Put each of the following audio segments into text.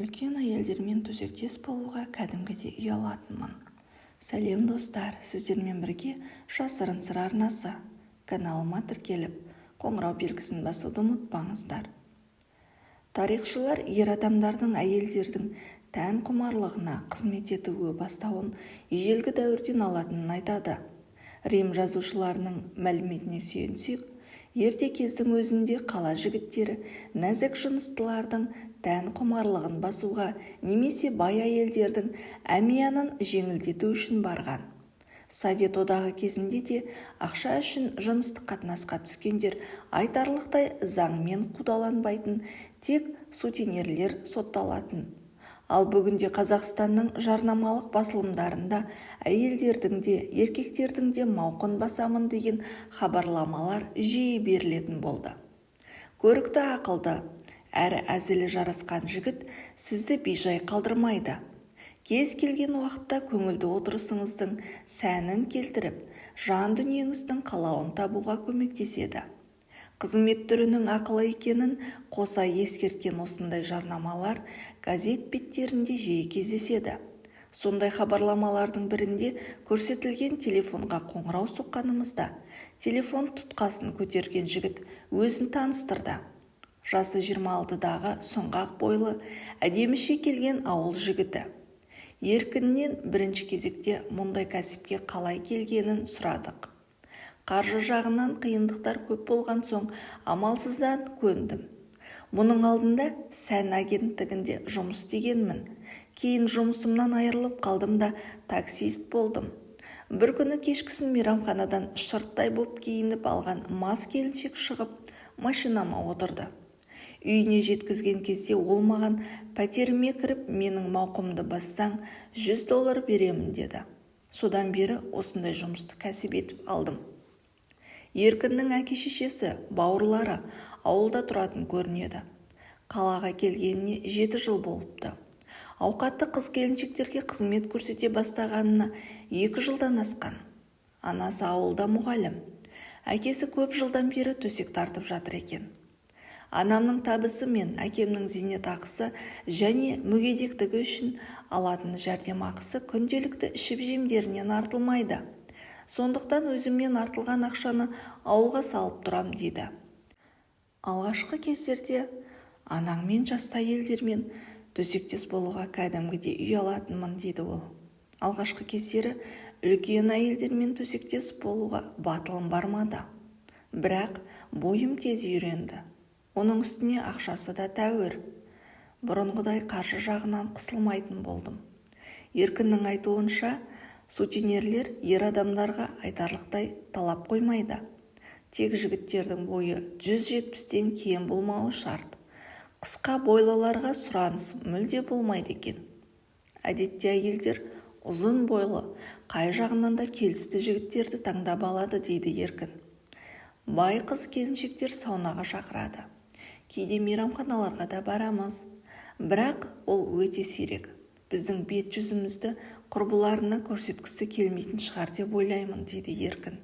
Үлкен әйелдермен төсектес болуға кәдімгідей ұялатынмын. Сәлем, достар! Сіздермен бірге «Жасырын сыр» арнасы. Каналыма тіркеліп, қоңырау белгісін басуды ұмытпаңыздар. Тарихшылар ер адамдардың әйелдердің тән құмарлығына қызмет етуі бастауын ежелгі дәуірден алатынын айтады. Рим жазушыларының мәліметіне сүйенсек, ерте кездің өзінде қала жігіттері нәзік жыныстылардың тән құмарлығын басуға немесе бай әйелдердің әмиянын жеңілдету үшін барған. Совет одағы кезінде де ақша үшін жыныстық қатынасқа түскендер айтарлықтай заңмен қудаланбайтын, тек сутенерлер сотталатын. Ал бүгінде Қазақстанның жарнамалық басылымдарында әйелдердің де, еркектердің де мауқын басамын деген хабарламалар жиі берілетін болды. Көрікті, ақылды әрі әзілі жарасқан жігіт сізді бейжай қалдырмайды. Кез келген уақытта көңілді отырысыңыздың сәнін келтіріп, жан дүниеңіздің қалауын табуға көмектеседі. Қызмет түрінің ақылы екенін қоса ескерткен осындай жарнамалар газет беттерінде жиі кездеседі. Сондай хабарламалардың бірінде көрсетілген телефонға қоңырау соққанымызда, телефон тұтқасын көтерген жігіт өзін таныстырды. Жасы 26-дағы, сұңғақ бойлы, әдеміше келген ауыл жігіті. Еркіннен бірінші кезекте мұндай кәсіпке қалай келгенін сұрадық. Қаржы жағынан қиындықтар көп болған соң, амалсыздан көндім. Мұның алдында сән агенттігінде жұмыс істегенмін. Кейін жұмысымнан айырылып қалдым да, таксист болдым. Бір күні кешкісін мейрамханадан шырттай боп киініп алған мас келіншек шығып, машинама отырды. Үйіне жеткізген кезде ол маған: «Пәтеріме кіріп, менің мауқымды бассаң, 100 доллар беремін», – деді. Содан бері осындай жұмысты кәсіп етіп алдым. Еркіннің әке-шешесі, бауырлары ауылда тұратын көрінеді. Қалаға келгеніне 7 жыл болыпты. Ауқатты қыз-келіншектерге қызмет көрсете бастағанына 2 жылдан асқан. Анасы ауылда мұғалім. Әкесі көп жылдан бері төсек тартып жатыр екен. Анамның табысы мен әкемнің зейнетақысы және мүгедектігі үшін алатын жәрдемақысы күнделікті ішіп-жемдерінен артылмайды. Сондықтан өзімнен артылған ақшаны ауылға салып тұрам, дейді. Алғашқы кездерде анаңмен жасты әйелдермен төсектес болуға кәдімгідей ұялатынмын, дейді ол. Алғашқы кездері үлкен әйелдермен төсектес болуға батылым бармады. Бірақ бойым тез үйренді. Оның үстіне ақшасы да тәуір. Бұрынғыдай қаржы жағынан қысылмайтын болдым. Еркіннің айтуынша, сутенерлер ер адамдарға айтарлықтай талап қоймайды. Тек жігіттердің бойы 170-тен кем болмауы шарт. Қысқа бойлыларға сұраныс мүлде болмайды екен. Әдетте әйелдер ұзын бойлы, қай жағынан да келісті жігіттерді таңдап алады, дейді Еркін. Бай қыз келіншектер саунаға шақырады. Кейде мейрамханаларға да барамыз. Бірақ ол өте сирек. Біздің бет жүзімізді құрбыларына көрсеткісі келмейтін шығар деп ойлаймын, дейді Еркін.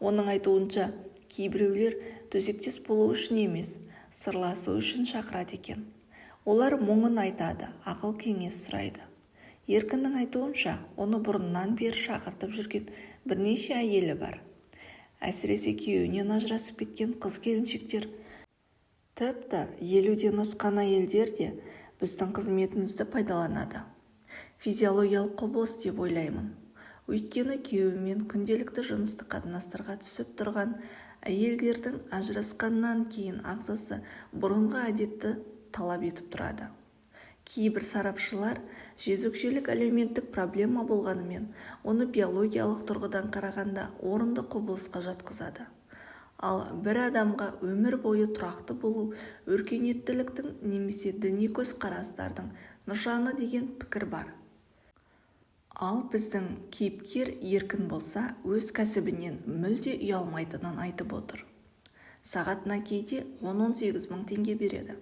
Оның айтуынша, кейбіреулер төсектес болу үшін емес, сырласу үшін шақырады екен. Олар мұңын айтады, ақыл кеңес сұрайды. Еркіннің айтуынша, оны бұрыннан бері шақыртып жүрген бірнеше әйелі бар. Әсіресе күйеуінен ажырасып кеткен қыз келіншектер. Тіпті 50-ден асқан әйелдер де біздің қызметімізді пайдаланады. Физиологиялық құбылыс деп ойлаймын. Өйткені күйеуімен күнделікті жыныстық қатынастарға түсіп тұрған әйелдердің ажырасқаннан кейін ағзасы бұрынғы әдетті талап етіп тұрады. Кейбір сарапшылар жезөкшелік әлеуметтік проблема болғанымен, оны биологиялық тұрғыдан қарағанда орынды құбылысқа жатқызады. Ал бір адамға өмір бойы тұрақты болу өркениеттіліктің немесе діни көзқарастардың нышаны деген пікір бар. Ал біздің кейіпкер Еркін болса, өз кәсібінен мүлде ұялмайтынын айтып отыр. Сағатына кейде 10-18 мың теңге береді.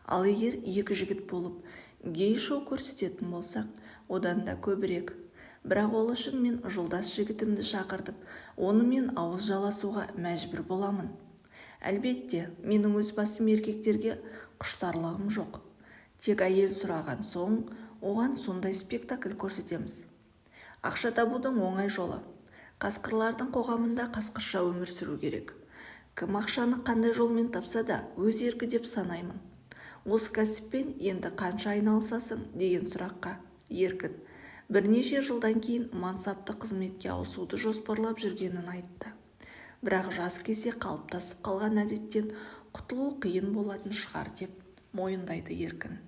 Ал егер екі жігіт болып гей-шоу көрсететін болсақ, одан да көбірек. Бірақ ол үшін мен жолдас жігітімді шақыртып, онымен ауыз жаласуға мәжбүр боламын. Әлбетте, менің өз басым еркектерге құштарлығым жоқ. Тек әйел сұраған соң оған сондай спектакль көрсетеміз. Ақша табудың оңай жолы. Қасқырлардың қоғамында қасқырша өмір сүру керек. Кім ақшаны қандай жолмен тапса да өз еркі деп санаймын. Осы кәсіппен енді қанша айналысасың деген сұраққа Еркін бірнеше жылдан кейін мансапты қызметке ауысуды жоспарлап жүргенін айтты. Бірақ жас кезде қалыптасып қалған әдеттен құтылу қиын болатын шығар деп мойындайды Еркін.